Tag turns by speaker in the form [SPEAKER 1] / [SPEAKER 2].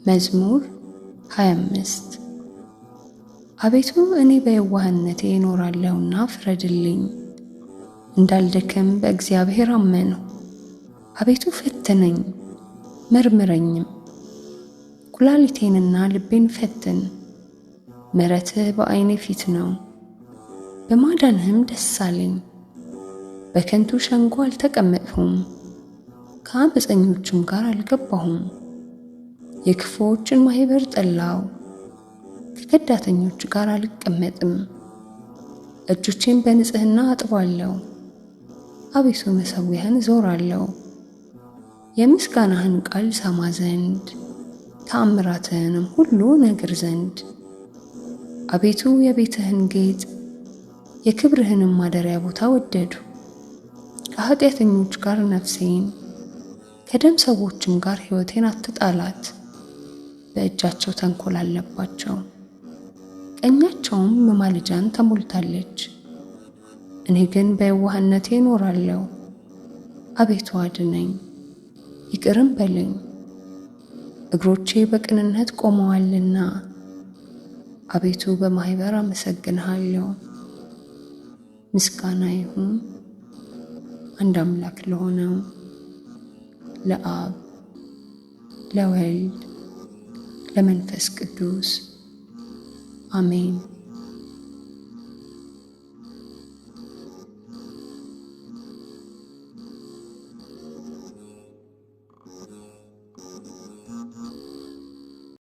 [SPEAKER 1] መዝሙር 25። አቤቱ እኔ በየዋህነቴ እኖራለሁና ፍረድልኝ፣ እንዳልደክም በእግዚአብሔር አመንሁ። አቤቱ ፈትነኝ መርምረኝም፣ ኩላሊቴንና ልቤን ፈትን። ምሕረትህ በዓይኔ ፊት ነው፣ በማዳንህም ደስ አለኝ። በከንቱ ሸንጎ አልተቀመጥሁም፣ ከአመፀኞችም ጋር አልገባሁም። የክፉዎችን ማኅበር ጠላሁ፣ ከከዳተኞች ጋር አልቀመጥም። እጆቼን በንጽሕና አጥባለሁ፣ አቤቱ መሠዊያህን እዞራለሁ። የምስጋናህን ቃል እሰማ ዘንድ ተአምራትህንም ሁሉ እነግር ዘንድ። አቤቱ የቤትህን ጌጥ የክብርህንም ማደሪያ ቦታ ወደድሁ። ከኃጢአተኞች ጋር ነፍሴን ከደም ሰዎችም ጋር ሕይወቴን አትጣላት። በእጃቸው ተንኮል አለባቸው፣ ቀኛቸውም መማለጃን ተሞልታለች። እኔ ግን በየዋህነቴ እኖራለሁ። አቤቱ አድነኝ፣ ይቅርም በለኝ። እግሮቼ በቅንነት ቆመዋልና አቤቱ በማኅበር አመሰግንሃለሁ። ምስጋና ይሁን አንድ አምላክ ለሆነው ለአብ ለወልድ ለመንፈስ ቅዱስ አሜን።